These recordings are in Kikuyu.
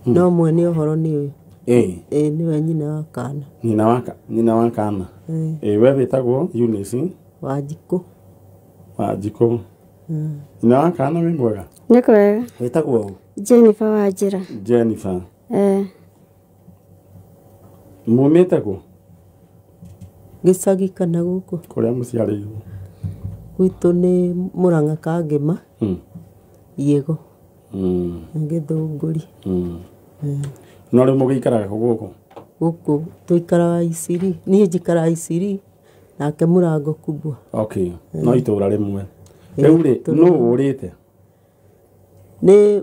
No mwene ũhoro nĩ ũyũ. Ĩĩ. Ĩĩ, nĩwe nyina wa kana. Nyina wa kana. Ĩĩ, we wĩtagwo Eunice Wanjikũ. Wanjikũ. Nyina wa kana, wĩ mwega? Nĩ kwega. Wĩtagwo ũ? Jennifer Wanjĩra. Jennifer. Eh. Mumĩte kũ? Gĩcagi kana gũkũ? Kũrĩa mũciarĩirwo. Gwitũ nĩ Mũrang'a Kangĩma. Iĩgo. Gĩthũngũri. No rĩu mũgĩikaraga kũ gũkũ? Gũkũ tũikaraga Isiri. Niĩ njikaraga Isiri, nake Mũrango Kubwa. Okay, no itũra rĩmwe. Rĩu rĩ, nũ ũrĩte? Nĩ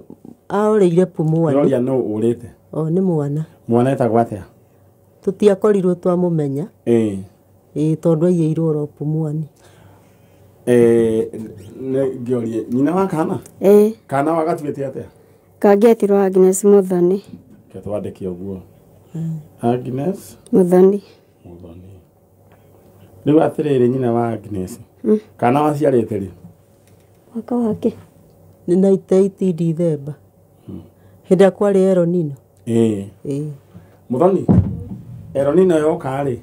aorĩire Pumwani. Ndĩroria nũ ũrĩte? O nĩ mwana. Mwana etagwo atĩa? Tũtiakorirwo twamũmenya. Ĩĩ. Ĩĩ, tondũ aiyĩirwo oro Pumwani. Nĩ ngĩorie nyina wa kana? Ĩĩ. Kana wagatuĩte atĩa? Kangĩetirwo Agnes Muthoni. Reke twandĩke ũguo. Agnes Muthoni. Muthoni. Rĩu atĩrĩrĩ, nyina wa Agnes. Kana waciarĩte rĩ? Mwaka wake. Nĩ 98 December. Hĩndĩ ĩrĩa kwarĩ El Nino. Ĩĩ. Ĩĩ. Muthoni, El Nino yoka rĩ,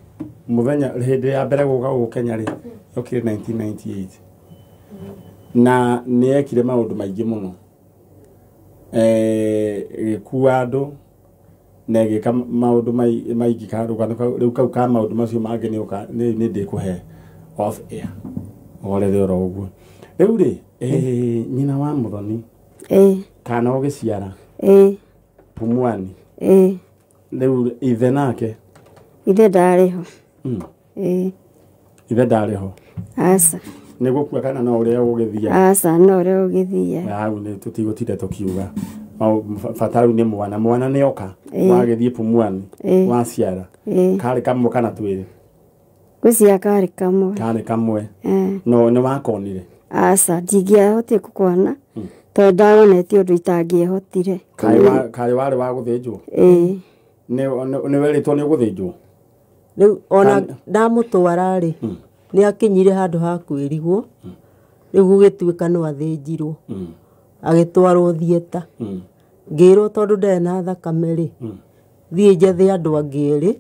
mũthenya hĩndĩ ya mbere gũka gũkũ Kenya rĩ, yokire 1998. Na nĩ yekire maũndũ maingĩ mũno. Ĩgĩkua andũ na ĩgĩka maũndũ maingĩ. Karũgano rĩu kau ka maũndũ macio mangĩ nĩ ndĩkũhe off air. Orere oro ũguo. Rĩu rĩ, nyina wa Muthoni, Ĩĩ. kana ũgĩciara Ĩĩ. Pumwani. Ĩĩ. Rĩu ithe nake? Ithe ndarĩ ho. Ĩĩ. Ithe ndarĩ ho? Aca. Nĩ gũkua kana no ũrĩa ũgĩthiaga? Aca, no ũrĩa ũgĩthiaga. Hau nĩ tũtigũtinda tũkiuga. Bata rĩu nĩ mwana. Mwana nĩ oka. Ĩĩ. Wagĩthiĩ Pumwani. Ĩĩ. Waciara. Ĩĩ. Karĩ kamwe kana twĩrĩ? Ngwĩciria karĩ kamwe. Karĩ kamwe. Eh. No nĩ wakonire? Aca, ndingĩahotire gũkona tondũ ndawonete ũndũ itangĩahotire. Karĩ warĩ wa gũthĩnjwo? Ĩĩ. Nĩ werĩtwo nĩ ũgũthĩnjwo? Rĩu ona ndamũtwara rĩ, nĩ akinyire handũ ha kwĩrigwo. Rĩu gũgĩtuĩka no athĩnjirwo. Agĩtwarwo theatre. Ngĩrwo tondũ ndarĩ na thakame rĩ, thiĩ njethe andũ angĩ erĩ,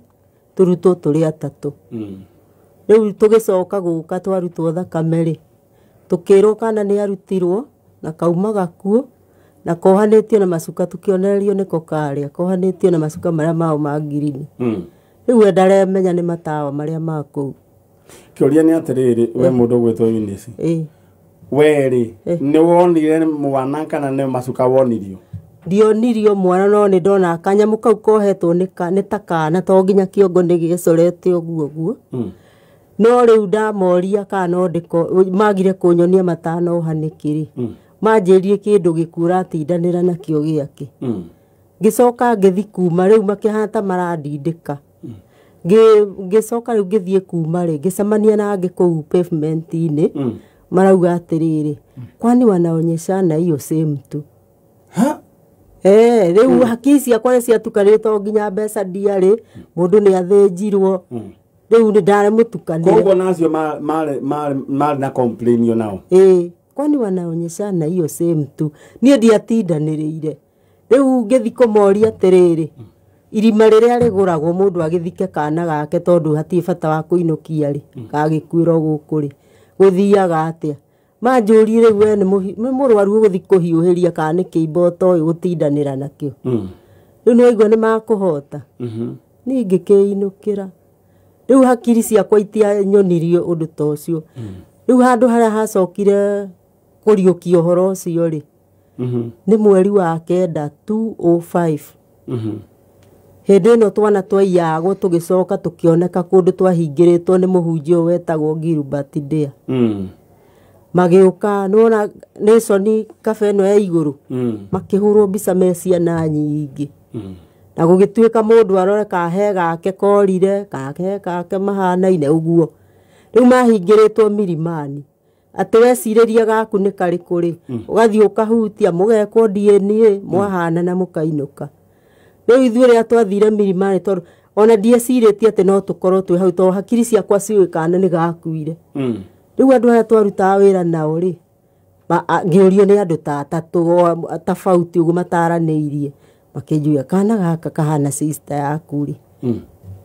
tũrutwo tũrĩ atatũ. Rĩu tũgĩcoka gũka twarutwo thakame rĩ, tũkĩrwo kana nĩ arutirwo na kauma gakuo na kohanĩtio na macuka, tũkĩonererio nĩko karĩa kohanĩtio na macuka marĩa mao ma ngirini. Rĩu we ndaremenya nĩ matawa marĩa ma kũu. Kĩũria nĩ atĩrĩrĩ, we mũndũ ũgwĩtwo Eunice. Ĩĩ. We rĩ, nĩ wonire mwana kana nĩ macuka wonirio? Ndionirio mwana, no nĩ ndona kanyamũ kau kohetwo nĩ ta kana, to nginya kĩongo nĩ gĩcorete ũguo ũguo. No rĩu ndamoria kana no ndĩko, magire kũnyonia matanoha nĩkĩ rĩ, manjĩrire kĩndũ gĩkuũ ũratindanĩra nakĩo gĩake. Ngĩcoka ngĩthi kuma, rĩu makĩhana ta marandindĩka. Ngĩcoka rĩu ngĩthiĩ kuma rĩ, ngĩcemania na angĩ kũu pavement-inĩ, marauga atĩrĩrĩ, kwani wanaonyeshana hiyo same tu. Ha? Eh, rĩu hakiri ciakwa nĩ ciatukanire, to nginya mbeca ndiarĩ, mũndũ nĩ athĩnjirwo. Rĩu nĩ ndaremũtukanire. Koguo nacio marĩ na complain nao. Ĩĩ, kwani wanaonyeshana hiyo same tu. Niĩ ndiatindanĩrĩire. Rĩu ngĩthi kũmoria atĩrĩrĩ, irima rĩrĩa rĩgũragwo mũndũ agĩthike kana gake, tondũ hatirĩ bata wa kũinũkia rĩ, gagĩkuĩra gũkũ rĩ, gũthiaga atĩa? Manjũrie rĩu we nĩ mũrwaru ũgũthi kũhiũhĩria kana nĩ kĩimba ũtoĩ gũtindanĩra nakĩo. Rĩu nĩ waigua nĩ makũhota. Niĩ ngĩkĩinũkĩra. Rĩu hakiri ciakwa itianyonirie ũndũ ta ũcio. Rĩu handũ harĩa hacokire kũriũkia ũhoro ũcio rĩ, nĩ mweri wa kenda 205. Hĩndĩ ĩno twana twaiyagwo tũgĩcoka tũkĩoneka kũndũ twahingĩrĩtwo nĩ mũhunjia ũyũ wetagwo Gilbert Deya. Magĩũka nĩwona Nation Cafe ĩno ya igũrũ, makĩhũrwo mbica me ciana nyingĩ. Na gũgĩtuĩka mũndũ arore kana he gake korire, kana he gake mahanaine ũguo. Rĩu mahingĩrĩtwo Milimani. Atĩ wecirĩria gaku nĩ karĩkũ rĩ, ũgathiĩ ũkahutia mũgekwo DNA, mwahanana mũkainũka. Rĩu ithuĩ rĩrĩa twathire Milimani, tondũ ona ndiecirĩtie atĩ no tũkorwo twĩ hau, tondũ hakiri ciakwa ciũĩ kana nĩ gakuire. Rĩu andũ arĩa twarutaga wĩra nao rĩ, ngĩũrio nĩ andũ ta atatũ tofauti ũguo mataranĩirie. Makĩnjũria kana gaka kahana sister yaku rĩ.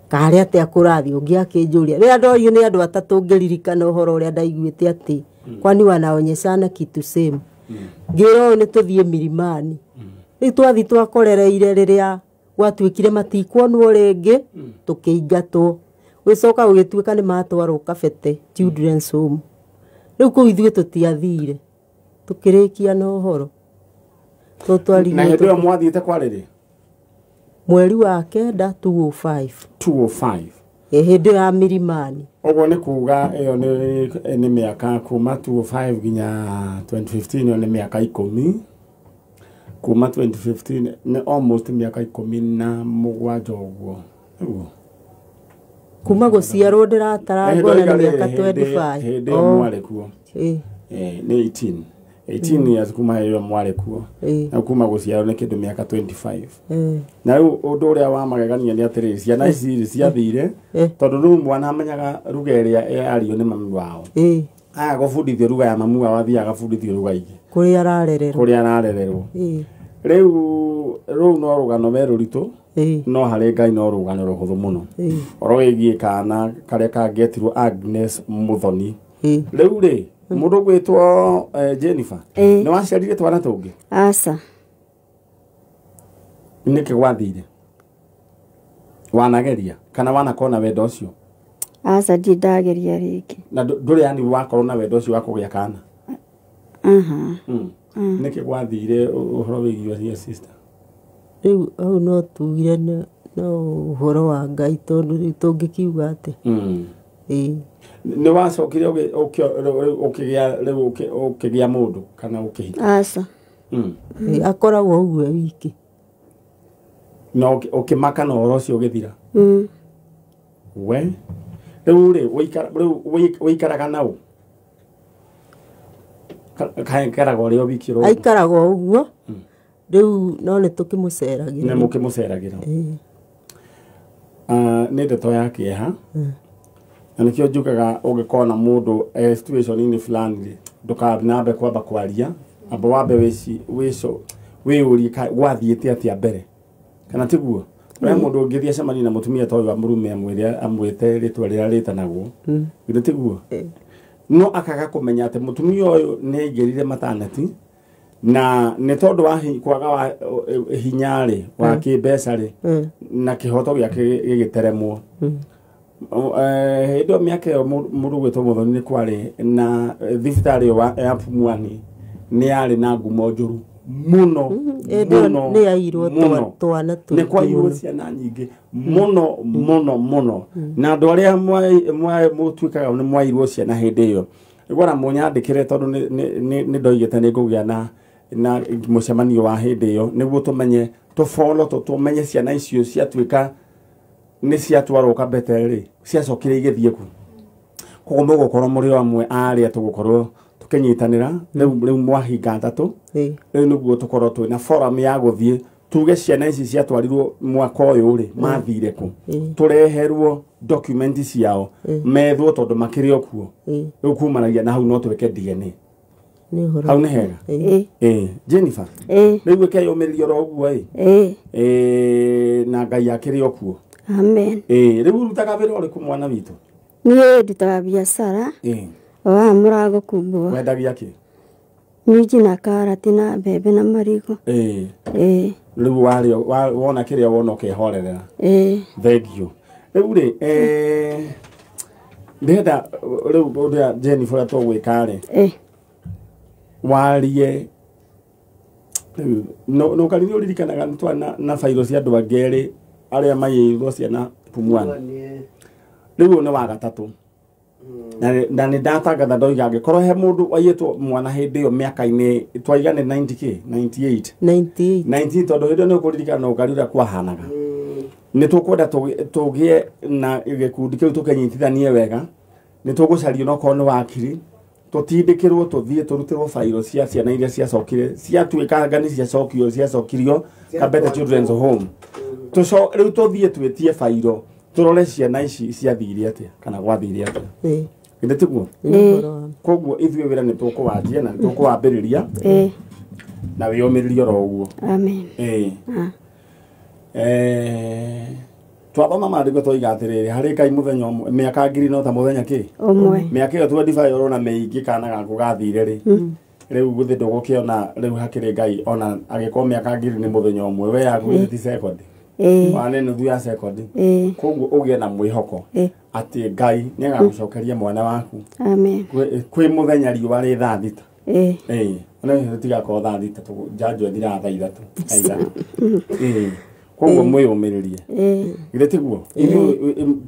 Karĩ atĩa kũrathiĩ ũngĩ akĩnjũria. Rĩrĩa ndorio nĩ andũ atatũ ngĩririkana ũhoro ũrĩa ndaiguĩte atĩ kwani wanaonyeshana kitu same. Ngĩra ũyũ nĩ tũthiĩ Milimani. Rĩu twathiĩ twakorereire rĩrĩa gwatuĩkire matikuonwo rĩngĩ tũkĩingatwo. Gũgĩcoka gũgĩtuĩka nĩ matwarwo Kabete Children's Home. Rĩu kũu ithuĩ tũtiathire. Tũkĩrĩkia na ũhoro. Na hĩndĩ ĩyo mwathiĩte kwarĩrĩ? Mweri wa 9 205. 205. Hĩndĩ ĩyo ya Milimani. Ũguo nĩ kuga ĩyo nĩ mĩaka kuma 205 nginya 2015 ĩyo nĩ mĩaka 10. Kuma 2015 nĩ almost mĩaka 17 ũguo. Ũguo. Kuma gũciarwo ndĩratara ngona nĩ mĩaka 25. Hĩndĩ ĩyo mwarĩ kuo. Nĩ 18. 18 years kuma ĩyo mwarĩ kuo. Na kuma gũciarwo nĩ kĩndũ mĩaka 25. Na rĩu ũndũ ũrĩa wa magegania nĩ atĩrĩrĩ ciana ici ciathire tondũ rĩu mwana amenyaga ruga ĩrĩa yario nĩ mami wao. Aya gũbundithio ruga ya mamu wao athiaga agabundithio ruga ingĩ. Kũrĩa ararererwo. Kũrĩa ararererwo. Rĩu rũu no rũgano me rũritũ no harĩ Ngai no rũgano rũhũthũ mũno. Ũhoro wĩgiĩ kana karĩa kangĩetirwo Agnes Muthoni. Rĩu rĩ mũndũ gwĩtwo Jennifer nĩ waciarire twana tũngĩ? Aca. Nĩkĩ gwathire? Wanageria kana wanakorwo na wendo ũcio? Aca ndirĩ ndageria rĩngĩ. Na ndũrĩ yani wakorwo na wendo ũcio wa kũgĩa kana? Nĩkĩ gwathire ũhoro wĩgiĩ your sister? Rĩu hau no tugire no ũhoro wa Ngai tondũ rĩu tũngĩkiuga atĩa. Nĩ wacokire ũkĩgĩa rĩu ũkĩgĩa mũndũ kana ũkĩhika? Aca. Akoragwo ũguo e wiki. Na ũkĩmaka na ũhoro ũcio ũgĩthira? We rĩu rĩ rĩu ũikaraga na ũ? Aikaraga ũrĩ o wiki ũguo? Aikaraga o ũguo. Rĩu no nĩ tũkĩmũceragĩra. Nĩ mũkĩmũceragĩra. Nĩ ndeto ya kĩeha. Na nĩkĩo njugaga ũngĩkorwo na mũndũ situation-inĩ fulani rĩ ndũkanambe kwamba kwaria, amba wambe wĩyũrie gwathiĩte atĩa mbere. Kana tiguo? Ũrĩa mũndũ ũngĩthiĩ acemanie na mũtumia ta ũyũ wa mũrume amwĩre amwĩte rĩtwa rĩrĩa rĩtanagwo. Githĩ tiguo? No akaga kũmenya atĩ mũtumia ũyũ nĩ aingĩrire maternity na nĩ tondũ wa kwaga wa hinya rĩ wa kĩmbeca rĩ na kĩhoto gĩake gĩgĩteremwo. Hĩndĩ ĩyo mĩaka ĩyo mũndũ gwĩtwo Muthoni nĩ kwarĩ na thibitarĩ ĩyo ya Pumwani nĩ yarĩ na ngumo njũru mũno mũno. Nĩ yairwo twana tũingĩ. Nĩ kwairwo ciana nyingĩ mũno mũno mũno. Na andũ arĩa mũtuĩkaga nĩ mwairwo ciana hĩndĩ ĩyo nĩguo na mũnyandĩkĩre tondũ nĩ ndoigĩte nĩ ngũgĩa na mũcemanio wa hĩndĩ ĩyo nĩguo tũmenye tũbolo tũmenye ciana icio ciatuĩka nĩ ciatwarwo Kabete rĩ ciacokire igĩthiĩ kũ. Koguo mũgũkorwo mũrĩ o amwe a arĩa tũgũkorwo tũkĩnyitanĩra rĩu mwahinga atatũ rĩu nĩguo tũkorwo twĩna forum ya gũthiĩ tuge ciana ici ciatwarirwo mwaka ũyũ rĩ mathire kũ, tũreherwo document ciao methwo tondũ makĩrĩ o kuo. Rĩu kumanagia na hau no twĩke DNA. Hau nĩ hega. Jennifer rĩu ĩkeyũmĩrĩria oro ũguo ĩ na Ngai akĩrĩ o kuo. Amen. Rĩu ũrutaga wĩra ũrĩkũ mwana witũ? Niĩ ndutaga biacara. Wa mũrango kumbua. Wendagia kĩ? Minji na karati na mbembe na marigũ. Rĩu warĩa wona kĩrĩa wona ũkehorerera. Thank you. Rĩu rĩ ndĩrenda rĩu ũrĩa Jennifer ũrĩa tũgwĩka rĩ warie no kari nĩ ũririkanaga nĩ twarĩ na bairũ cia andũ angĩ erĩ arĩa maiyĩirwo ciana Pumwani. Rĩu ũyũ nĩ wa gatatũ. Na nĩ ndatangatha ndoiga angĩkorwo he mũndũ waiyĩtwo mwana hĩndĩ ĩyo mĩaka-inĩ twaiga nĩ 90k 98 98 tondũ hĩndĩ ĩyo nĩ ũkũririkana ũkari ũrĩa kwahanaga. Nĩ tũkwenda tũgĩe na gĩkundi kĩu tũkĩnyitithanie wega. Nĩ tũgũcario nokorwo nĩ wakiri tũtindĩkĩrwo tũthiĩ tũrutĩrwo bairũ cia ciana iria ciacokire ciatuĩkanga nĩ ciacokio ciacokirio Kabete Children's Home. Rĩu tũthiĩ twĩtie bairũ tũrore ciana ici ciathire atĩa kana gwathire atĩa. Githĩ tiguo? Koguo ithuĩ wĩra nĩ tũkũwanjia na nĩ tũkũwambĩrĩria na wĩyũmĩrĩrie oro ũguo. Amen. Twathoma maandĩko twoiga atĩrĩrĩ, harĩ Ngai mũthenya ũmwe mĩaka ngiri no ta mũthenya kĩ Ũmwe. Mĩaka ĩyo 25 ũrona mĩingĩ kana gaku gathire rĩ, rĩu gũthĩ ndũgũkĩona rĩu hakĩrĩ Ngai ona agĩkorwo mĩaka ngiri nĩ mũthenya ũmwe, we yaku nĩ ti second. Wana nuthu ya second. Koguo ũgĩe na mwĩhoko atĩ Ngai nĩ agagũcokeria mwana waku. Amen. Kwĩ mũthenya riũa rĩ thaa 6. Ona tũtigakorwo thaa 6, njanjo ĩthiraga thaa 3. Koguo mwĩyũmĩrĩrie. Githĩ tiguo?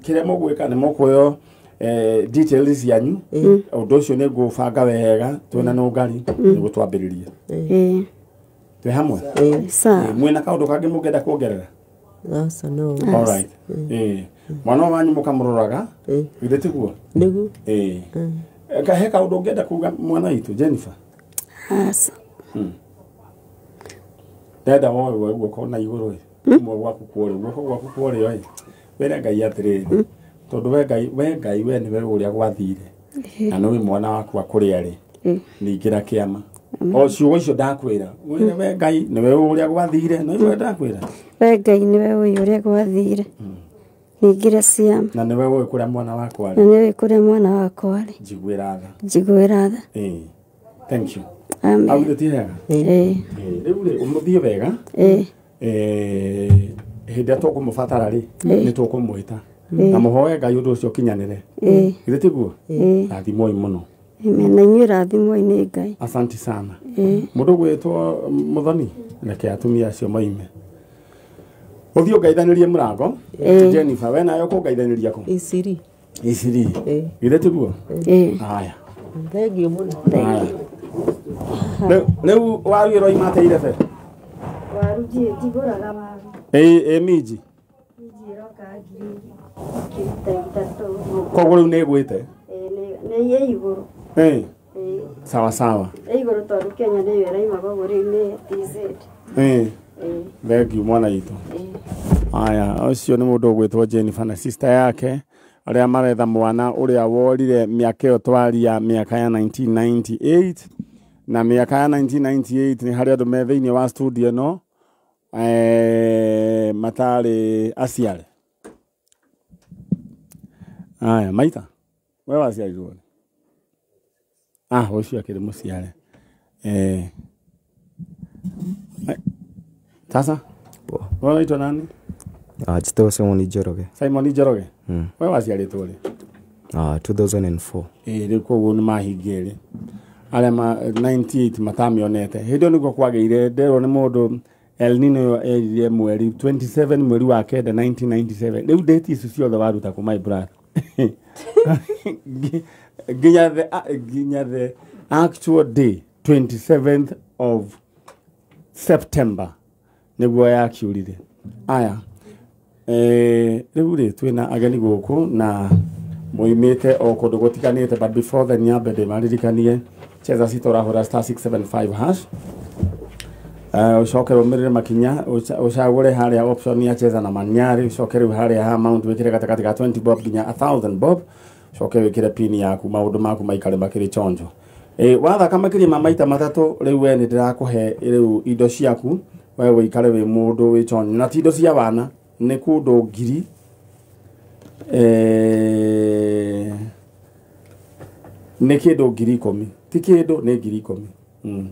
Kĩrĩa mũgwĩka nĩ mũkuoyo details cianyu, ũndũ ũcio nĩ ngũbanga wega twĩna nũngari nĩguo twambĩrĩrie. Twĩ hamwe? Sawa. Mwĩna kaũndũ kangĩ mũngĩenda kuongerera? Aca no. All right. Mwana wanyu mũkamũroraga, githĩ tiguo? Nĩguo. He kaũndũ ũngĩenda kuga mwana witũ Jennifer? Aca. Ndenda woe guoko na igũrũ ĩ, kumwe gwaku kworĩ, guoko gwaku kworĩo ĩ, wĩre Ngai atĩrĩrĩ, tondũ we Ngai we nĩwe ũrĩa gwathire na nĩũĩ mwana waku akũrĩa rĩ, ningĩra kĩama. O ciugo icio ndakwĩra, wĩre we Ngai nĩwe ũrĩa gwathire, no iwe ndakwĩra. We Ngai nĩwe ũĩ ũrĩa gwathire, ningĩra ciama. Na nĩwe ũĩ kũrĩa mwana wakwa Na arĩ. nĩwe kũrĩa mwana wakwa arĩ. Njiguĩra tha. Njiguĩra tha. Thank you. Amen. Au ti hega? Rĩu rĩ, ũmũthiĩ wega. Hĩndĩ ĩrĩa tũkũmũbatara rĩ, nĩ tũkũmwĩta. Na mũhoe Ngai ũndũ ũcio ũkinyanĩre. Githĩ tiguo? Rathimwoi mũno. Amen. Na inyuĩ rathimwoi nĩ Ngai. Asante sana. Mũndũ ũgwĩtwo Mũthoni, reke atumia acio moime. Ũthiĩ ũngaithanĩrie mũrango. Jennifer, we nawe ũkũngaithanĩria kũ? Iciri. Iciri. Githĩ tiguo? Haya. Thengiũ mũno. Rĩu waru ĩroima atĩa irebe? Waru ndigũraga waru. Ĩ minji. Minji ĩroka ngiri 3,000. Koguo rĩu nĩ ĩgwĩte? Nĩ ĩ igũrũ. Sawa sawa. Ĩ igũrũ tondũ Kenya nĩyo ĩraima, koguo rĩu nĩ TZ. Thengiũ mwana witũ. Aya, ũcio nĩ mũndũ ũgwĩtwo Jennifer na sister yake arĩa maretha mwana ũrĩa worire mĩaka ĩyo twaria mĩaka ya 1998 na mĩaka ya 1998 nĩ harĩ andũ me thĩinĩ wa studio ĩno matarĩ aciare. Aya, maita we waciarirwo rĩ? Ah, ũcio akĩrĩ mũciare. Sasa wewe waitwa nani? Njĩtagwo Simon Njoroge. Simon Njoroge. Wewe waciarĩtwo rĩ? 2004. Rĩu koguo nĩ mahingia rĩ arĩa ma 98 matamĩonete. Hĩndĩ ĩyo nĩguo kwagĩire, nderwo nĩ mũndũ El Nino ĩyo erire mweri 27 mweri wa 9 1997. Rĩu date icio ciothe waruta kũ my brother? Nginya the actual day 27th of September nĩguo yakiurire. Aya, rĩu rĩ twĩna ageni gũkũ na moimĩte o kũndũ gũtiganĩte, but before then nyambe ndĩmaririkanie cheza sita ũrahũra star 675 hash. Ũcoke rũmĩrĩre makinya, ũcagũre harĩa option ya cheza na manyari, ũcoke rĩu harĩa ha amount wĩkĩre gatagatĩ ka 20 bob nginya 1000 bob, ũcoke wĩkĩre pin yaku, maũndũ maku maikare makĩrĩ chonjo. Wathaka makĩria ma maita matatũ rĩu we nĩ ndĩrakũhe rĩu indo ciaku, we wĩikare wĩ mũndũ wĩ chonjo, na ti indo cia wana, nĩ kũndũ ngiri nĩ kĩndũ 10,000, ti kĩndũ nĩ 10,000.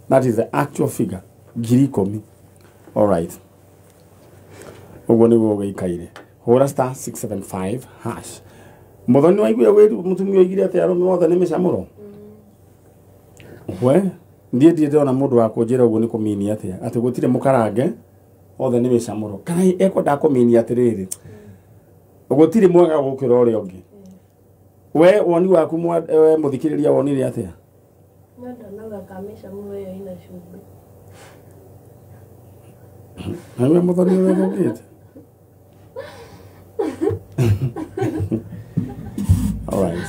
That is the actual figure, 10,000. All right. Ũguo nĩguo gũikaire. Hũra star 675 hash. Mũthoni waiguire wĩru mũtumia oigire atĩ arũme othe nĩ mĩcamũro? We ndiĩ ndĩrona mũndũ wa kũnjĩra ũguo nĩ kũmini atĩa, atĩ gũtirĩ mũkarange othe nĩ mĩcamũro. Kana ekwendaga kũmini atĩrĩrĩ, gũtirĩ mwega gũkĩra ũrĩa ũngĩ. We woni waku we mũthikĩrĩria wonire atĩa? No ndonaga ka mĩcamũro ĩyo ĩna cumbĩ. Na we mũthoni ũrĩa ũthũkĩte. All right.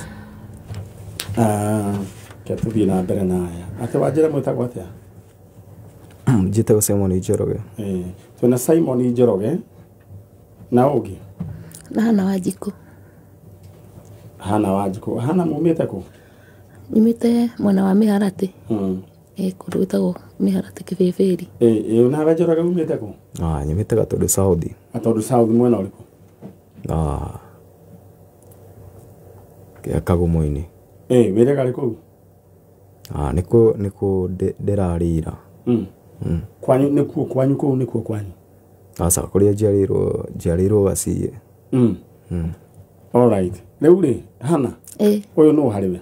Ke tũthiĩ na mbere na aya. Atĩ wanjĩra mwĩtagwo atĩa? Njĩtagwo Simon Njoroge. Twĩna Simon Njoroge na ũngĩ? Na Hana Wanjikũ. Hana Wanjikũ. Hana mumĩte kũ? Nyumĩte mwena wa Mĩharatĩ. Kũndũ gwĩtagwo Mĩharatĩ Kĩbĩbĩri. Ĩĩ nawe Njoroge umĩte kũ? Nyumĩte Gatũndũ South. Gatũndũ South mwena ũrĩkũ? Kagumo-inĩ. Wĩra karĩ kũu? Nĩkuo ndĩrarĩira. Kwanyu nĩkuo kwanyu kũu nĩkuo kwanyu? Aca kũrĩa njiarĩirwo Gaciĩ. All right. Rĩu rĩ, Hana, ũyũ nũ harĩ we?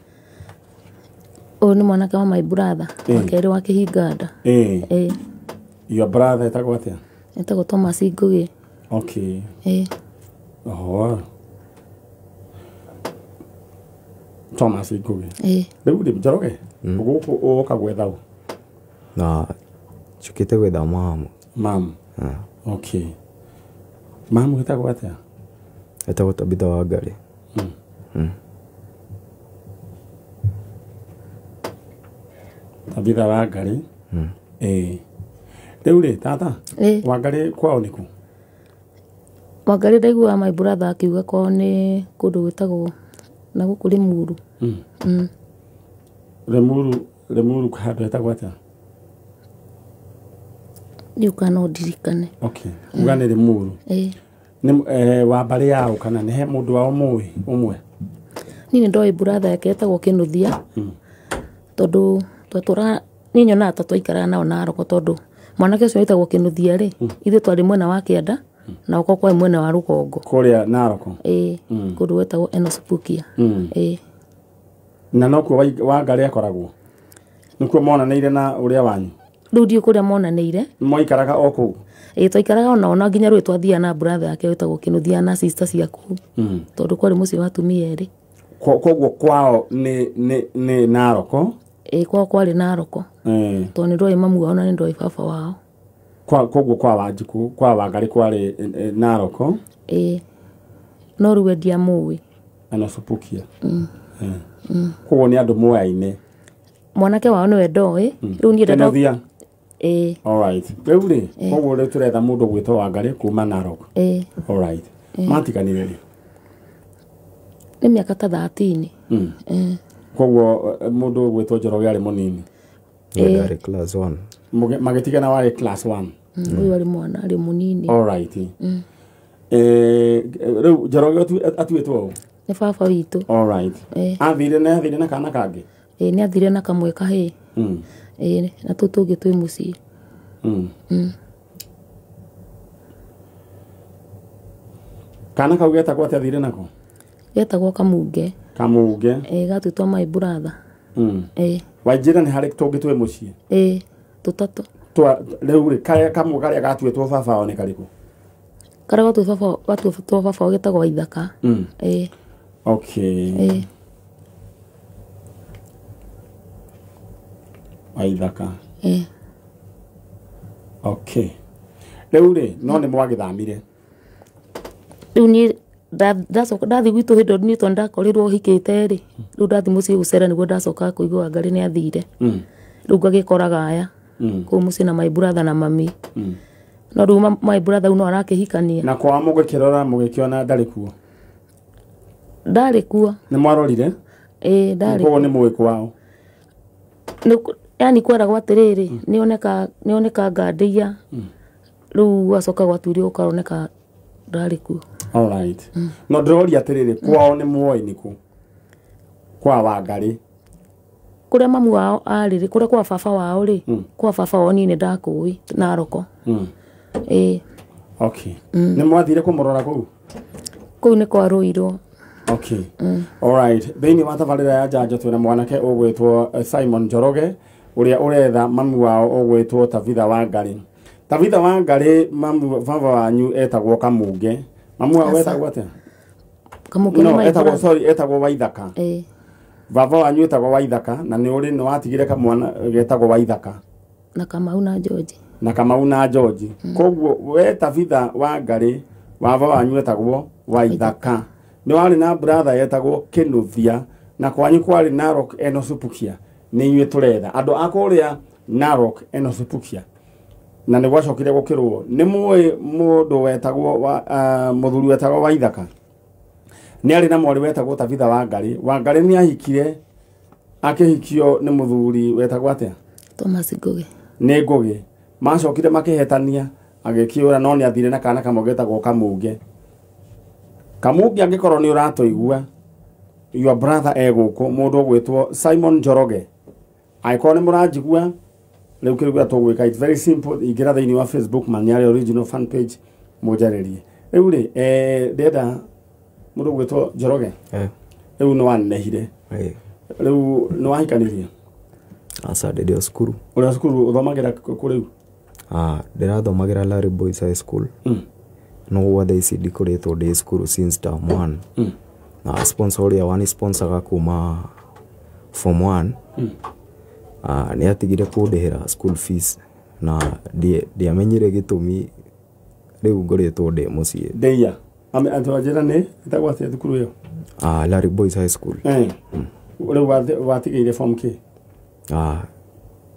Ũyũ nĩ mwanake wa my brother, wa kerĩ wa Kĩhinganda. Your brother etagwo atĩa? Etagwo Thomas Ngũgĩ. Okay. Oho. Thomas Ngũgĩ. Rĩu rĩ, Njoroge, gũkũ ũka gwetha ũ? Njũkĩte gwetha mamu. Mamu? Okay. Mamu etagwo atĩa? Etagwo Tabitha Wangari. Tabitha Wangari. Rĩu rĩ, tata, Wangari kwao nĩ kũ? Wangari ndaiguaga my brother akiuga kwao nĩ kũndũ gwĩtagwo na gũkũ Limuru. Limuru handũ hetagwo atĩa? Ndiũĩ kana no ndirikane. Okay. Uga nĩ Limuru. Nĩ wa mbarĩ yao kana nĩ he mũndũ wao mũĩ ũmwe? Niĩ nĩ ndoĩ brother yake etagwo Kĩnũthia. Tondũ twatũraga niĩ nyonaga ta twaikaraga nao Narok tondũ mwanake ũcio wĩtagwo Kĩnũthia rĩ, ithuĩ twarĩ mwena wa kĩanda na gũkorwo kwarĩ mwena wa rũgongo. Kũrĩa Narok? Ĩĩ, kũndũ gwetagwo Enosipukia. Ĩĩ. Na nokuo Wangari akoragwo? Nĩkuo monanĩire na ũrĩa wanyu? Rĩu ndiũĩ kũrĩa monanĩire. Mwaikaraga o kũu? Ĩĩ twaikaraga onao na nginya rũĩ twathiaga na brother yake wĩtagwo Kĩnũthia na sister cia kũu. Tondũ kwarĩ mũciĩ wa atumia erĩ. Koguo kwao nĩ Narok? Ĩĩ kwao kwarĩ Narok. Tondũ nĩ ndoĩ mamu wao na nĩ ndoĩ baba wao. Koguo kwa Wanjikũ kwa Wangari kwarĩ Narok? Ĩĩ. No rĩu we ndiamũĩ. Enosipukia. Koguo nĩ andũ moyaine. Mwanake wao nĩwe ndoĩ. Rĩu niĩ Kĩnũthia? Ĩĩ. All right. Rĩu rĩ, koguo rĩu tũretha mũndũ ũgwĩtwo Wangari kuma Narok. Ĩĩ. All right. Matiganire rĩ? Nĩ mĩaka ta 13. Koguo mũndũ ũgwĩtwo Njoroge arĩ mũnini? Ndarĩ class 1. Magĩtigana warĩ class 1? Ũyũ arĩ mwana, arĩ mũnini. All right. Rĩu Njoroge atuĩtwo ũ? Nĩ baba witũ. All right. Athire na kana kangĩ? Ĩĩ nĩ athire na kamwe kahĩĩ. Ĩĩ na tũu tũngĩ twĩ mũciĩ. Kana kau getagwo atĩa athire nako? Getagwo Kamunge. Kamunge. Ĩĩ gatuĩtwo my brother. Ĩĩ. Wanjĩra nĩ harĩ tũngĩ twĩ mũciĩ? Ĩĩ tũtatũ. Rĩu rĩ, karĩa kamwe karĩa gatuĩtwo baba wao nĩ karĩkũ? Karĩa gatuĩtwo baba wao getagwo Waithaka. Ĩĩ. Okay. Ĩĩ. Waithaka. Ĩĩ. Okay. Rĩu rĩ, no nĩ mwagĩthamire? Rĩu niĩ ndacoka ndathiĩ gwitũ hĩndĩ ĩyo niĩ tondũ ndakorirwo hikĩte rĩ, rĩu ndathiĩ mũciĩ gũcera nĩguo ndacokaga kũigua Wangari nĩ athire. Rĩu ngagĩkoraga aya kũu mũciĩ na my brother na mami. No rĩu my brother no arakĩhikania. Na kwao mũgĩkĩrora mũgĩkĩona ndarĩ kuo? Ndarĩ kuo. Nĩ mwarorire? Ĩĩ ndarĩ. Koguo nĩ mũĩ kwao? Yani kweragwo atĩrĩrĩ, nĩoneka ngandĩia. Rĩu gwacoka gwatuĩrio gũkaroneka ndarĩ kuo. All right. No ndĩroria atĩrĩrĩ, kwao nĩ muoĩ nĩkũ? Kwa Wangari. Kũrĩa mamu wao arĩ rĩ, kũrĩa kwa baba wao rĩ, kwa baba wao niĩ nĩ ndakũĩ Narok. Ĩĩ. Okay. Nĩ mwathire kũmũrora kũu? Kũu nĩ kwarũirwo. Okay. All right. Thĩinĩ wa tabarĩra ya njanjo twĩna mwanake ũgwĩtwo Simon Njoroge ũrĩa ũretha mamu wao ũgwĩtwo Tabitha Wangari. Tabitha Wangari mamu baba wanyu etagwo Kamunge. Mamu wao etagwo atĩa? Kamunge no, etagwo sorry etagwo Waithaka. Ĩĩ. Baba wanyu etagwo Waithaka na nĩ ũrĩ nĩ watigire kamwana getagwo Waithaka. Na Kamau na George. Na Kamau na George. Koguo we Tabitha Wangari baba wanyu etagwo Waithaka. Nĩ warĩ na brother yetagwo Kĩnũthia na kwanyu kwarĩ Narok Enosipukia. Nĩ inyuĩ tũretha andũ a kũrĩa Narok Enosipukia. Na nĩ gwacokire gũkĩrwo nĩ mũĩ mũndũ wetagwo mũthuri wetagwo Waithaka. Nĩ arĩ na mwarĩ wetagwo Tabitha Wangari. Wangari nĩ ahikire akĩhikio nĩ mũthuri wetagwo atĩa? Thomas Ngugi. Nĩ Ngugi. Macokire makĩhetania agĩkĩũra no nĩ athire na kana kamwe getagwo Kamunge. Kamunge angĩkorwo nĩ ũratũigua, your brother e gũkũ mũndũ ũgwĩtwo Simon Njoroge. Angĩkorwo nĩ mũranjigua rĩu kĩrĩa tũgwĩka, it's very simple, ingĩra thĩinĩ wa Facebook Manyare original fan page mũnjarĩrie. Rĩu rĩ ndĩrenda mũndũ ũgwĩtwo Njoroge. Rĩu nĩ wanenehire. Rĩu nĩ wahikanirie? Aca, ndĩ o cukuru. Ũrĩ o cukuru ũthomagĩra kũ rĩu? Ndĩrathomagĩra Larry Boys High School. No gwa thaa ici ndikoretwo ndĩ cukuru since term 1. Na sponsor ũrĩa wanisponsaga kuma form 1 nĩ atigire kũndĩhĩra school fees na ndiamenyire gĩtũmi, rĩu ngoretwo ndĩ mũciĩ. Ndeia. Andũ anjĩra nĩ ĩtagwo atĩa thukuru ĩyo? Larry Boys High School. Rĩu watigĩire form kĩ?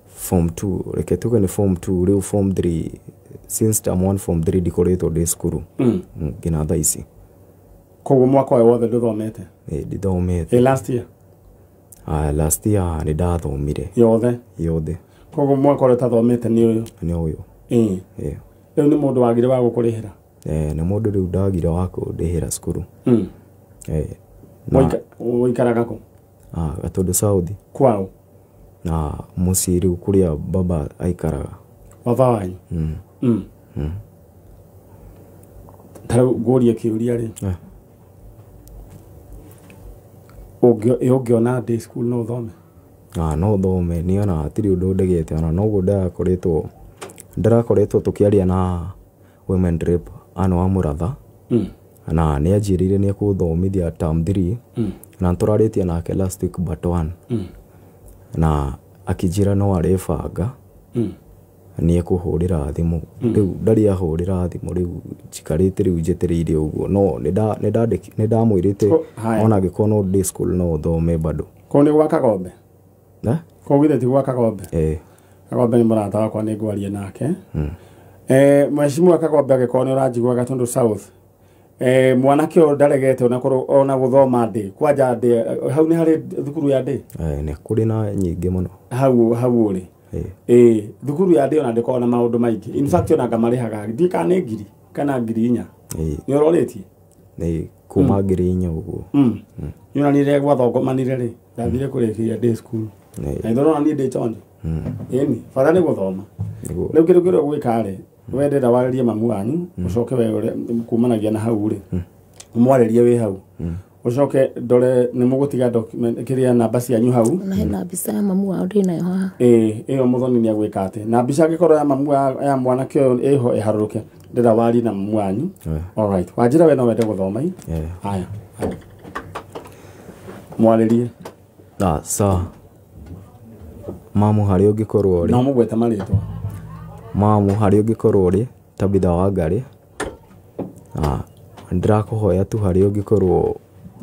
Form 2, reke tuge nĩ form 2, rĩu form 3, since term 1 form 3 ndikoretwo ndĩ cukuru nginya thaa ici. Koguo mwaka ũyũ wothe ndũthomete? Ndithomete. Last year? Last year nĩ ndathomire. Yothe? Yothe. Koguo mwaka ũrĩa ũtathomete nĩ ũyũ? Nĩ ũyũ. Rĩu nĩ mũndũ wagire wa gũkũrĩhĩra? Nĩ mũndũ rĩu ndagire wa kũndĩhĩra cukuru. Ũikaraga kũ? Gatũndũ South. Kwao? Na mũciĩ rĩu kũrĩa baba aikaraga. Baba wanyu? Ta rĩu ngũrie kĩũria rĩ, ũngĩona day school no ũthome? No thome, niĩ ona hatirĩ ũndũ ndegete, ona noguo ndĩrakoretwo tũkĩaria na women rep Anne wa Mũratha, na nĩ anjĩrĩire nĩ ekũthomithia term 3, na nĩtũrarĩtie nake last week but 1, na akĩnjĩra no arebanga nĩ ekũhũrĩra thimũ. Rĩu ndarĩ ahũrĩra thimũ, rĩu njikarĩte rĩu njetereire ũguo, no nĩ ndamwĩrĩte ona angĩkorwo no day school no thome bado. Kũu nĩ gwa Kagombe? Kũu githĩ ti gwa Kagombe? Kagombe nĩ mũrata wakwa, nĩ ngwaria nake. Mheshimiwa Kagombe angĩkorwo nĩ ũranjigua Gatũndũ South, mwanake ũyũ ndaregete ona gũthoma ndĩ kwanja ndĩ hau nĩ harĩ thukuru ya ndĩ? Nĩ kũrĩ na nyingĩ mũno. Hau ũrĩ. Thukuru ya ndĩ ona ndĩkoragwo na maũndũ maingĩ. In fact ona ngamarĩhaga ndiĩ kana nĩ 1,000 kana 4,000. Nĩ ũrorĩtie? Nĩ kuma 4,000 ũguo. Nĩ onanire gwathongomanire rĩ, ndathire kũrĩkia day school. Na ithorona niĩ ndĩ chonjo. Ĩni, bata nĩ gũthoma. Rĩu kĩndũ kĩrĩa ũgwĩka rĩ, we ndĩrenda warĩrie mamu wanyu, ũcoke we kumanagia na hau rĩ, ũmwarĩrie wĩ hau. Ũcoke ndore nĩ mũgũtiga document kĩrĩa namba cianyu hau. Na hena mbica ya mamu wao ndĩ nayo haha. Ĩyo mũthoni nĩ agwĩka atĩ. Na mbica angĩkorwo ya mamu ya mwanake ũyũ ĩho ĩharũrũke, ndĩrenda warie na mamu wanyu. All right. Wanjĩra we no wende gũthoma i? Haya. Mwarĩrie. Sawa. Mamu harĩa ũngĩkorwo ũrĩ. No mũgwete marĩtwa. Mamu harĩa ũngĩkorwo ũrĩ, Tabitha Wangari. Ndĩrakũhoya tu harĩa ũngĩkorwo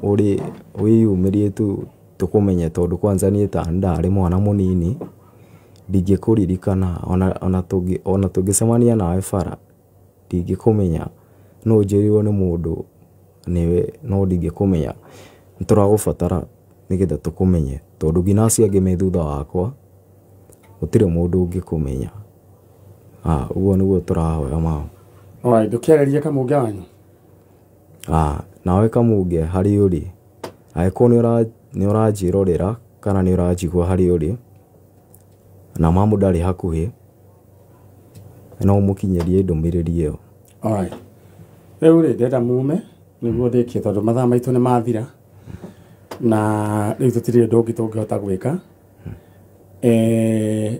ũrĩ wĩyumĩrie tu tũkũmenye, tondũ kwanza niĩ ta ndarĩ mwana mũnini ndingĩkũririkana, ona tũngĩcemania nawe bara ndingĩkũmenya, no njĩrirwo nĩ mũndũ nĩwe, no ndingĩkũmenya. Nĩtũragũbatara nĩgetha tũkũmenye, tondũ nginya acio angĩ me thutha wakwa gũtirĩ mũndũ ũngĩkũmenya. Ũguo nĩguo tũrahoya mama. Alright, ndũkĩarĩrie Kamunge wanyu. Nawe Kamunge harĩa ũrĩ, angĩkorwo nĩ ũranjĩrorera kana nĩ ũranjigua harĩa ũrĩ, na mamu ndarĩ hakuhĩ, no ũmũkinyĩrie ndũmĩrĩri ĩyo. Alright. Rĩu rĩ, ndĩrenda mume nĩguo ndĩkie, tondũ mathaa maitũ nĩ mathira na rĩu tũtirĩ ũndũ ũngĩ tũngĩhota gwĩka.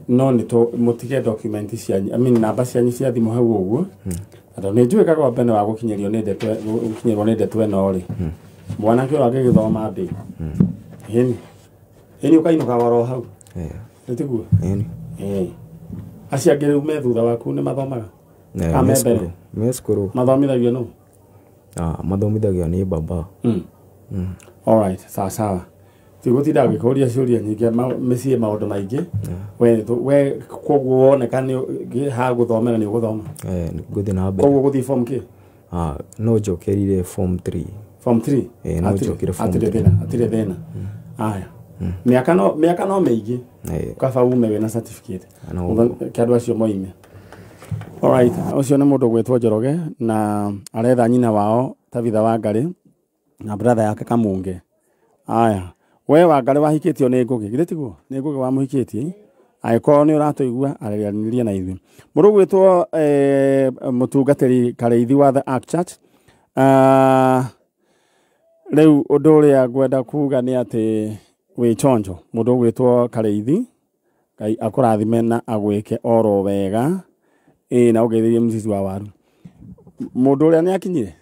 No nĩ mũtige document cianyu, I mean namba cianyu cia thimũ hau ũguo. Tondũ nĩ njũĩ Kagombe nĩ wa gũkinyĩrio nĩ ndeto, gũkinyĩrwo nĩ ndeto ĩno rĩ. Mwanake ũyũ angĩgĩthoma ndĩ. Ĩni. Ĩni ũkainũka oro hau. Nĩ tiguo? Ĩni. Acio angĩ rĩu me thutha waku nĩ mathomaga? Me cukuru. Me cukuru. Mathomithagio nũ? Mathomithagio nĩ baba. All right, sawa sawa. Tigũtinda ngĩkũria ciũria nyingĩ mĩciĩ maũndũ maingĩ. We koguo woneka nĩ ha gũthomera nĩ ũgũthoma. Ngũthiĩ na mbere. Koguo ũgũthiĩ form kĩ? No njokerire form 3. Form 3? No njokire form 3. Hatirĩ thĩna. Aya. Miaka no mĩingĩ. Kaba ume wĩna certificate. Kĩ andũ acio moime. Alright, ũcio nĩ mũndũ ũgwĩtwo Njoroge na aretha nyina wao Tabitha Wangari na brother yake Kamunge. Aya, we Wangari wahikĩtio nĩ Ngũgĩ, githĩ tiguo? Nĩ Ngũgĩ wamũhikĩtie? Angĩkorwo nĩ ũratũigua aranĩria na ithuĩ. Mũndũ ũgwĩtwo mũtungatĩri Karĩithi wa The Ark Church. Rĩu ũndũ ũrĩa ngwenda kuga nĩ atĩ wĩ chonjo. Mũndũ ũgwĩtwo Karĩithi, Ngai akũrathime na agwĩke oro wega. Na ũgeithĩrie mũcici wa waru. Mũndũ ũrĩa nĩ akinyire?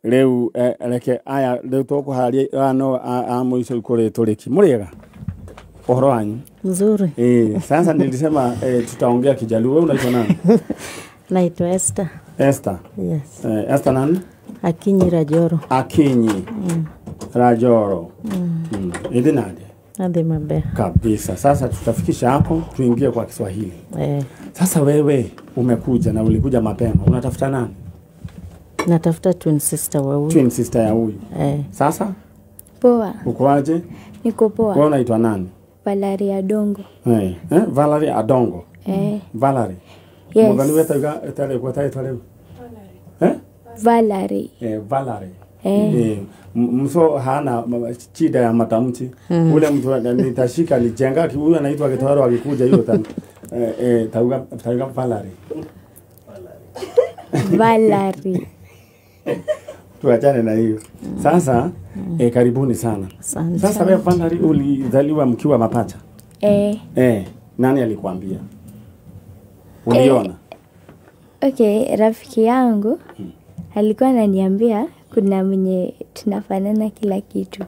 Rĩu reke aya rĩu tũkũhararia aya no a mũico kũrĩ tũrĩki. Mũrĩega? Ũhoro wanyu? Mzuri. Sasa nilisema tutaongea Kijaluo. Wewe unaitwa nani? Naitwa Esther. Esther? Yes. Esther nani? Akinyi Rajoro. Akinyi Rajoro. Hivi nani? Nadi mabe. Kabisa. Sasa tutafikisha hapo tuingie kwa Kiswahili. Sasa wewe umekuja na ulikuja mapema. Unatafuta nani? Natafuta twin sister wa huyu. Twin sister ya huyu. Sasa? Poa. Uko aje? Niko poa. Wewe unaitwa nani? Valerie Adongo. Valerie Adongo. Valerie. Yes. Mugani weta itale kwa taitwa leo. Valerie. Valerie. Mso hana shida ya matamshi. Ule mtu nitashika nijenga huyu anaitwa Kitwaro akikuja hiyo tauga Valerie. Valerie. Tuachane na hiyo. Sasa karibuni sana. Asante. Sasa wewe Valerie ulizaliwa mkiwa mapacha? Nani alikuambia? Uliona? Okay, rafiki yangu alikuwa ananiambia kuna mwenye tunafanana kila kitu.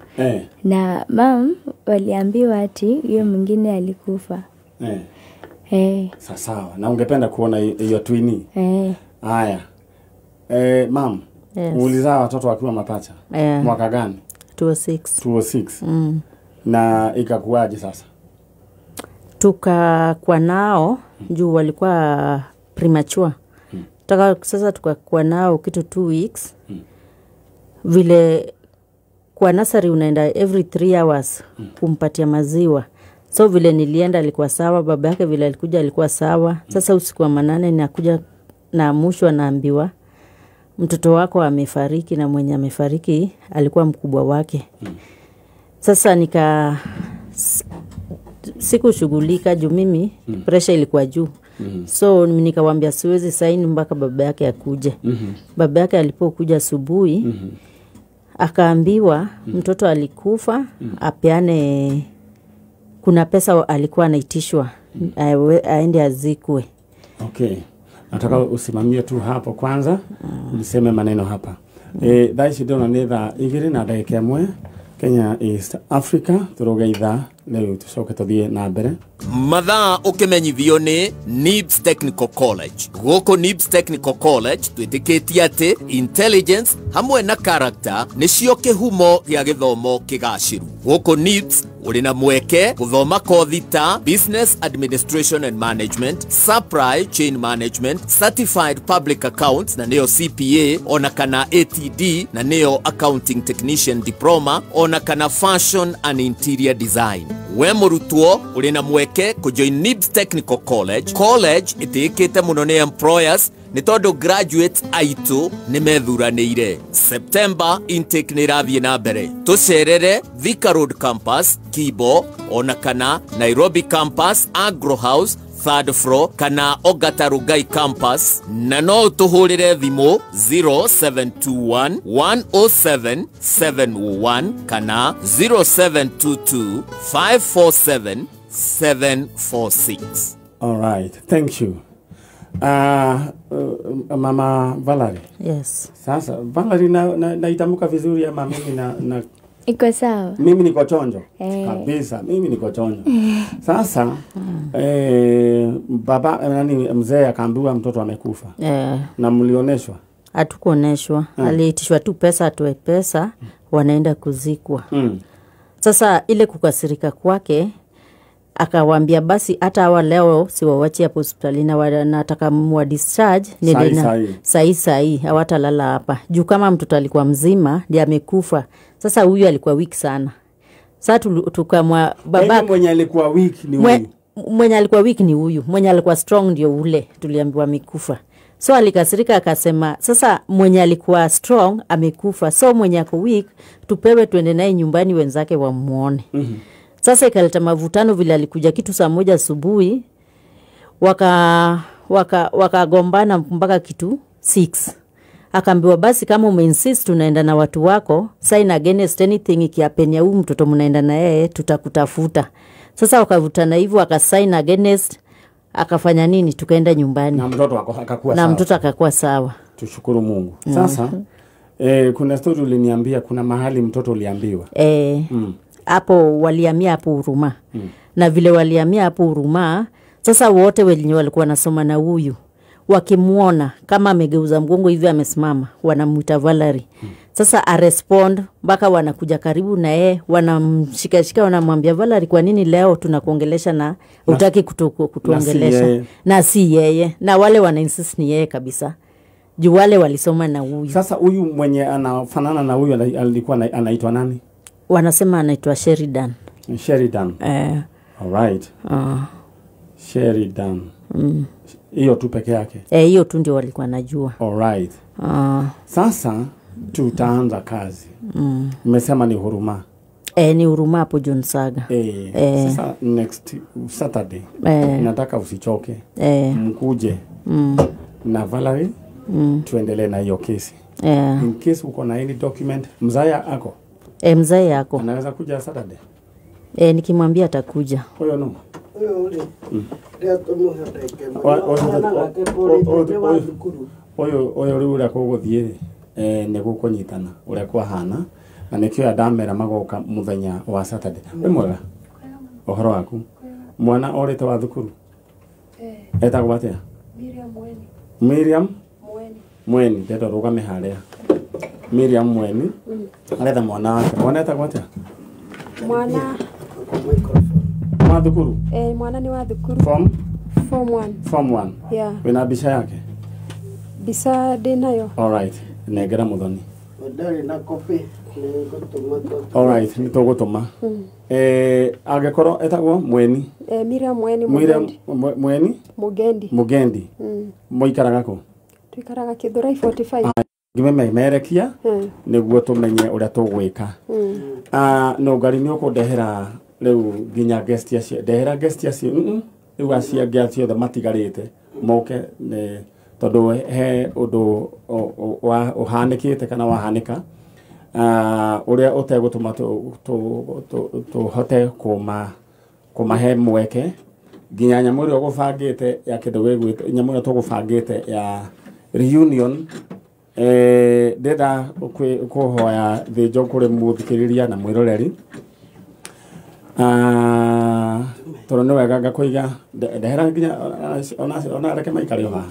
Na mam waliambiwa ati huyo mwingine alikufa. Sawa. Na ungependa kuona hiyo twini? Haya. Mam, Yes. Ulizaa watoto wakiwa mapacha? Mwaka gani? 2006. 2006. Na ikakuwaje sasa? Tukakuwa nao juu walikuwa premature. Sasa tukakuwa nao kitu 2 weeks. Vile kwa nursery unaenda every 3 hours kumpatia maziwa. So vile nilienda alikuwa sawa, baba yake vile alikuja alikuwa sawa. Sasa usiku wa manane nakuja naamushwa naambiwa mtoto wako amefariki, na mwenye amefariki alikuwa mkubwa wake. Sasa nika sikushughulika juu mimi pressure ilikuwa juu. So nikawaambia siwezi saini mpaka baba yake akuje. Baba yake alipokuja asubuhi akaambiwa mtoto alikufa, apeane, kuna pesa alikuwa anaitishwa aende azikwe. Okay. Nataka usimamie tu hapo kwanza, niseme maneno hapa. Thaa ici ndĩrona nĩ thaa igĩrĩ na ndagĩka ĩmwe Kenya East Africa, tũrũge ithaa rĩu tũcoke tũthiĩ na mbere. Mathaa ũkĩmenyithio nĩ NIBS Technical College. Gũkũ NIBS Technical College twĩtĩkĩtie atĩ intelligence hamwe na character nĩcio kĩhumo gĩa gĩthomo kĩgacĩru. Gũkũ NIBS ũrĩ na mweke gũthoma kothi ta Business Administration and Management, Supply Chain Management, Certified Public Accounts na nĩyo CPA, ona kana ATD na nĩyo Accounting Technician Diploma, ona kana Fashion and Interior Design. We mũrutwo ũrĩ na mweke kũjoin NIBS Technical College. College ĩtĩĩkĩte mũno nĩ employers nĩ tondũ graduates aitũ nĩ methuranĩire. September intake nĩ ĩrathiĩ na mbere. Tũcerere Thika Road Campus, Kibo, ona kana Nairobi Campus, Agro House, 3rd floor, kana Ogata Rugai Campus, na no ũtũhũrĩre thimũ 0721 107 701 kana 0722 547 746. All right, thank you. Mama Valerie. Yes. Sasa Valerie naitamka vizuri ama mimi na iko sawa? Mimi niko chonjo. Kabisa, mimi niko chonjo. Sasa baba nani mzee akaambiwa mtoto amekufa. Na mlioneshwa? Hatukuoneshwa. Aliitishwa tu pesa, atoe pesa, wanaenda kuzikwa. Sasa ile kukasirika kwake akawaambia basi hata hawa leo siwawachi hapo hospitalini, wanataka mwa discharge ndio sai sai hawatalala hapa. Juu kama mtoto alikuwa mzima ndiye amekufa, Sasa huyu alikuwa weak sana. Sasa tukamwa baba mwenye alikuwa weak ni huyu. Mwenye alikuwa weak ni huyu, mwenye alikuwa strong ndio ule tuliambiwa amekufa. So alikasirika akasema sasa mwenye alikuwa strong amekufa, so mwenye ako weak tupewe tuende naye nyumbani wenzake wamuone. Sasa ikaleta mavutano vile alikuja kitu saa 1 asubuhi, wakagombana mpaka kitu 6. Akaambiwa basi kama umeinsist tunaenda na watu wako, sign against anything ikiapenia huyu mtoto mnaenda na yeye tutakutafuta. Sasa wakavutana hivyo akasign against, akafanya nini, tukaenda nyumbani. Na mtoto akakuwa sawa. Na mtoto akakuwa sawa. Tushukuru Mungu. Sasa kuna story uliniambia kuna mahali mtoto uliambiwa. Hapo walihamia hapo Huruma. Na vile walihamia hapo Huruma, sasa wote wenye walikuwa wanasoma na huyu wakimuona kama amegeuza mgongo hivi amesimama, wanamuita Valerie. Sasa a respond mpaka wanakuja karibu na yeye, wanamshikashika wanamwambia Valerie, kwa nini leo tunakuongelesha na hutaki kutuongelesha? Na si yeye. Na wale wana insist ni yeye kabisa. Juu wale walisoma na huyu. Sasa huyu mwenye anafanana na huyu alikuwa anaitwa nani? Wanasema anaitwa Sheridan. Sheridan. All right. Sheridan. Hiyo tu peke yake. Hiyo tu ndio walikuwa najua. All right. Sasa tutaanza kazi. Nimesema ni Huruma. Ni Huruma hapo John Saga. Sasa next Saturday. Nataka usichoke. Mkuje. Na Valerie tuendelee na hiyo kesi. In case uko na any document, mzaya ako. Mzee yako. Anaweza kuja Saturday? Nikimwambia atakuja. Huyo no. Oyo riu uria kuguthie ni gukunyitana uria kwahana na nikio andamera magoka muthenya wa Saturday. Wi mwega? Uhoro waku? Mwana orite wa thukuru? Etagwo atia? Miriam Mweni. Miriam Mweni. Mweni, ndenda rugame haria. Miriam Mweni. Aretha mwana wake. Mwana etagwo atia? Mwana wa thukuru? Mwana ni wa thukuru. Form 1. Form 1. Yeah. Wina mbica yake? Mbica ndi nayo. All right. Nengera muthoni. Ndari na copy nĩngũtũma. All right, nĩtũgũtũma. Angĩkorwo etagwo Mweni. Miriam Mweni. Miriam Mweni? Mugendi. Mugendi. Mũikaraga kũ? Tuikaraga Githurai 45. Ngimemerekia nĩguo tũmenye ũrĩa tũgwĩka. No ngari nĩ ũkũndehera rĩu nginya guest acio, ndehera guest acio, rĩu acio angĩ acio othe matigarĩte moke tondũ he ũndũ ũhanĩkĩte kana wahanĩka ũrĩa ũtegũtũma tũhote kũmahe mweke nginya nyamũ ĩrĩa ũgũbangĩte ya kĩndũ gĩgwĩtwo nyamũ ĩrĩa tũgũbangĩte ya reunion. Ndĩrenda kũhoya thĩnjo kũrĩ mũthikĩrĩria na mwĩroreri tondũ nĩ wega ngakũiga ndehera nginya ona reke maikare o haha.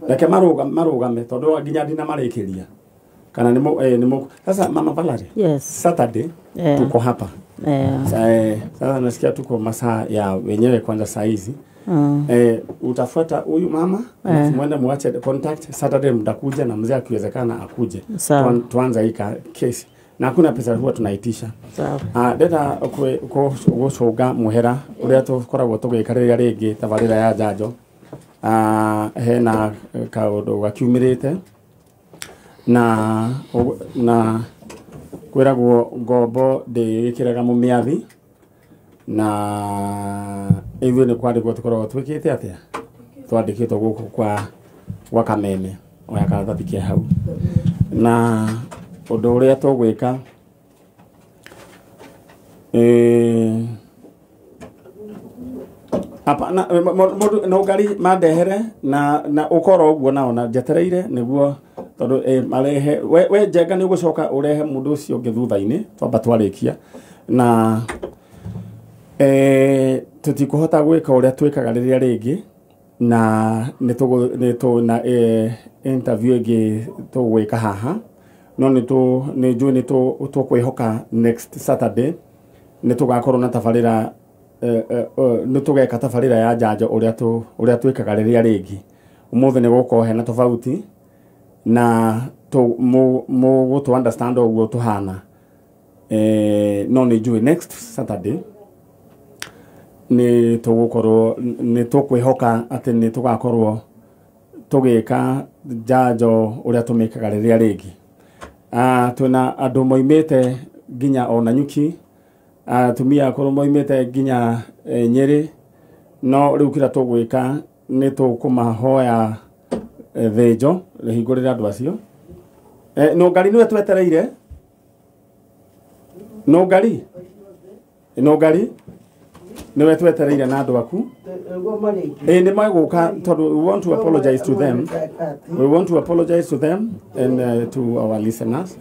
Reke marũgame tondũ nginya ndinamarĩkĩria kana nĩ sasa Mama Valerie. Yes. Saturday tuko hapa. Sasa nasikia tuko masaa ya wenyewe kwanza saa hizi. Utafuata huyu mama muende muache contact Saturday, mtakuja na mzee akiwezekana akuje. Tuanze hii kesi. Na hakuna pesa huwa tunaitisha. Ndenda gũcũnga mũhera ũrĩa tũkoragwo tũgĩka rĩrĩa rĩngĩ tabarĩra ya njanjo. Hena kaũndũ gakiumĩrĩte na kwĩragwo ngombo ndĩgĩkĩraga mũmĩathi na ithuĩ nĩ kwandĩkwo tũkoragwo twĩkĩte atĩa twandĩkĩtwo gũkũ kwa Kameme oya karatathi ke hau na ũndũ ũrĩa tũgwĩka hapana mũndũ no ngari mandehere na ũkorwo ũguo nao na njetereire nĩguo tondũ marehe we Njenga nĩ ũgũcoka ũrehe mũndũ ũcio ũngĩ thutha-inĩ twamba twarĩkia na tũtikũhota gwĩka ũrĩa twĩkaga rĩrĩa rĩngĩ na nĩ na interview ĩngĩ tũgwĩka haha no nĩ njũĩ nĩ tũkwĩhoka next Saturday nĩ tũgakorwo na tabarĩra nĩ tũgeka tabarĩra ya njanjo ũrĩa twĩkaga rĩrĩa rĩngĩ. Ũmũthĩ nĩ gũkorwo hena tofauti na mũgũtũ understand ũguo tũhana. No nĩ njũĩ next Saturday nĩ tũgũkorwo nĩ tũkwĩhoka atĩ nĩ tũgakorwo tũgĩka njanjo ũrĩa tũmĩkaga rĩrĩa rĩngĩ. Twĩna andũ moimĩte nginya ona Nyuki, atumia akũrũ moimĩte nginya Nyĩrĩ, no rĩu kĩrĩa tũgwĩka nĩ tũkũmahoya thĩnjo rĩhingũrĩre andũ acio. Nũngari nĩwe twetereire? Nũngari? Nũngari nĩwe twetereire na andũ aku? Nĩ magũka tondũ we want to apologize to them. We want to apologize to them and to our listeners.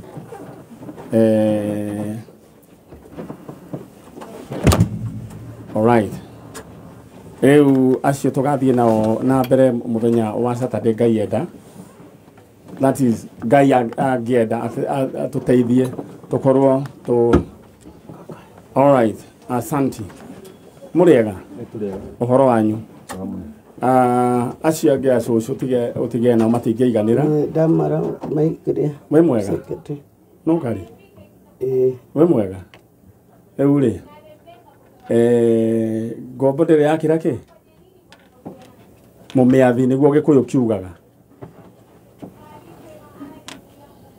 All right. Rĩu acio tũgathiĩ nao na mbere mũthenya wa Saturday Ngai enda. That is Ngai angĩenda atũteithie tũkorwo tũ. All right. Asanti. Mũrĩega? Ũhoro wanyu? Acio angĩ a cũcũ ũtige nao matingĩiganĩra. Ndamara maikire. Wĩ mwega? No ngari? Wĩ mwega? Rĩu rĩ, ngombo ndĩrĩ yakĩra kĩ? Mũmĩathi nĩguo Gĩkũyũ kiugaga.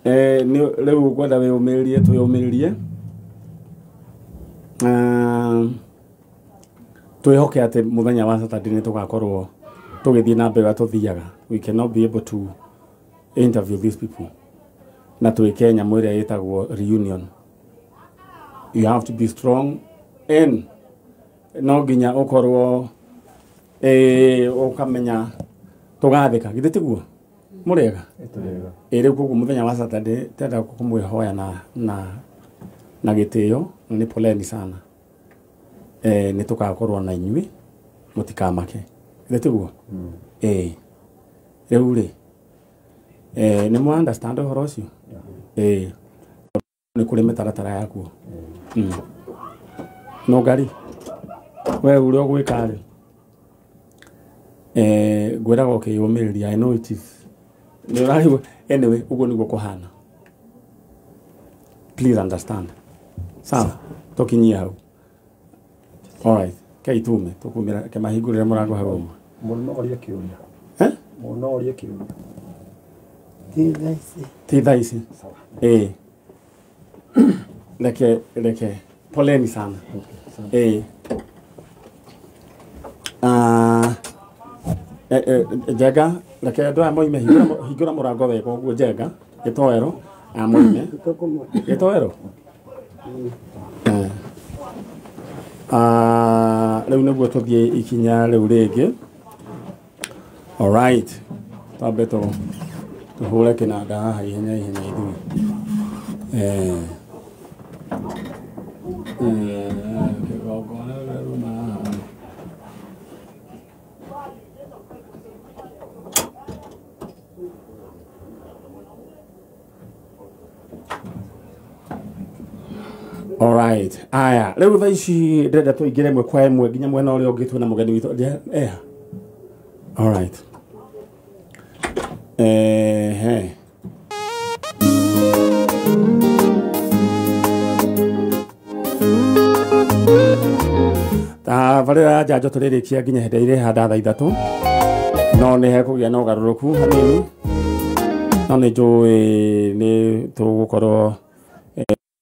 Rĩu ngwenda wĩyũmĩrĩrie twĩyũmĩrĩrie. Twĩhoke atĩ mũthenya wa Saturday nĩ tũgakorwo tũgĩthiĩ na mbere ũrĩa tũthiaga. We cannot be able to interview these people. Na twĩke nyamũ ĩrĩa ĩtagwo reunion. You have to be strong and no nginya ũkorwo ũkamenya tũgathĩka githĩ tiguo? Mũrĩega? Rĩu koguo mũthenya wa Saturday tenda kũmwĩhoya na gĩtĩo na nĩ poleni sana. Nĩ tũgakorwo na inyuĩ mũtikamake githĩ tiguo? Rĩu rĩ, nĩ mwa understand ũhoro ũcio? Nĩ kũrĩ mĩtaratara yakuo. No ngari we ũrĩa ũgwĩka rĩ, ngwĩraga ũkĩyũmĩrĩria. I know it is nĩ ũraigua. Anyway, ũguo nĩguo kũhana. Please understand. Sawa, tũkinyie hau. All right. Kei tume tũkumĩra kĩmahingũrĩre mũrango hau ũguo. Mũndũ no orie kĩũria. Mũndũ no orie kĩũria. Ti thaa ici. Ti thaa ici. Reke poleni sana. Njega reke andũ aya moime. Hingũra mũrango wega ũguo Njenga gĩtoero moime gĩtoero. Rĩu nĩguo tũthiĩ ikinya rĩu rĩngĩ. All right. Twambe tũhũre kĩnanda haha ihenya ihenya ithuĩ. Kĩgongona rĩrĩa ruma haha. All right. Aya, rĩu thaa ici ndĩrenda tũingĩre ĩmwe kwa ĩmwe nginya mwena ũrĩa ũngĩ twĩna mũgeni witũ. All right. Tabarĩra ya njanjo tũrĩrĩkia nginya hĩndĩ ĩrĩa ĩhanda thaa 3 no nĩ hekũgĩa na ũgarũrũku hanini, no nĩ njũĩ nĩ tũgũkorwo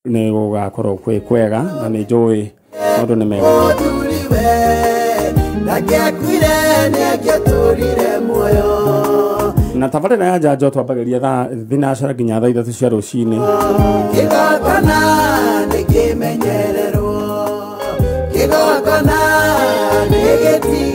nĩ gũgakorwo kwĩ kwega na nĩ njũĩ maũndũ nĩ mega. Na tabarĩra ya njanjo twambagĩrĩria thaa 4 nginya thaa 3 cia rũcinĩ. Kĩgongona nĩ kĩmenyererwo, kĩgongona nĩ gĩtĩ.